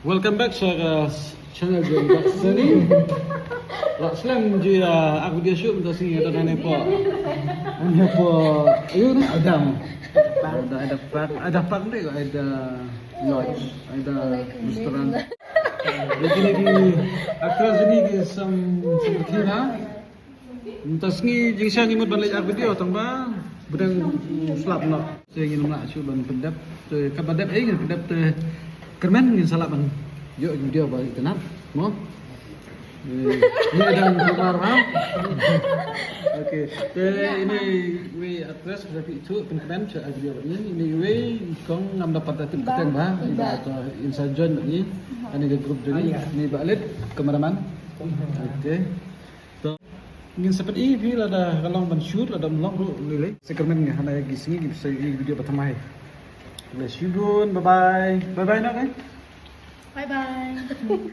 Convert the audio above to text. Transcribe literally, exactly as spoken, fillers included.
Welcome back sa ka channel jong Jackson. Lah slem ju ïa ak video shoot mynta sngi, ïa da ne po. Ane po. Ayu na Adam. Ada, ada park, ada park deh, ada lodge, ada restoran. Jadi ni ki actress ni ki sam seperti na. Mynta sngi jingshisha ngi mut ban leh ak video tang ba bdeng slap noh. Te ngin ym lah shuh ban pyndep. Te katba dep ei ngin pyndep te kyrmen ngin sa lah ban ïoh video ba itynnad mo. Eh, ni dang kumar ha. Okay. Te ini wei actress ba phi ithuh pynkmen sha ak video ba ni. Ini wei kong ngam dapat datip kyrteng ba. Iba to inside join ba ni. Ani ka group jong ni. Ni ba Alit cameraman. Okay. To ngin sa pyni phi lada ka long ban shoot, lada ym long ruh lei lei. Sa kyrmen nga hana ki sngi ki sa ïohi video ba thymmai. Bless you bun. Bye bye. Bye bye na kai. Bye bye.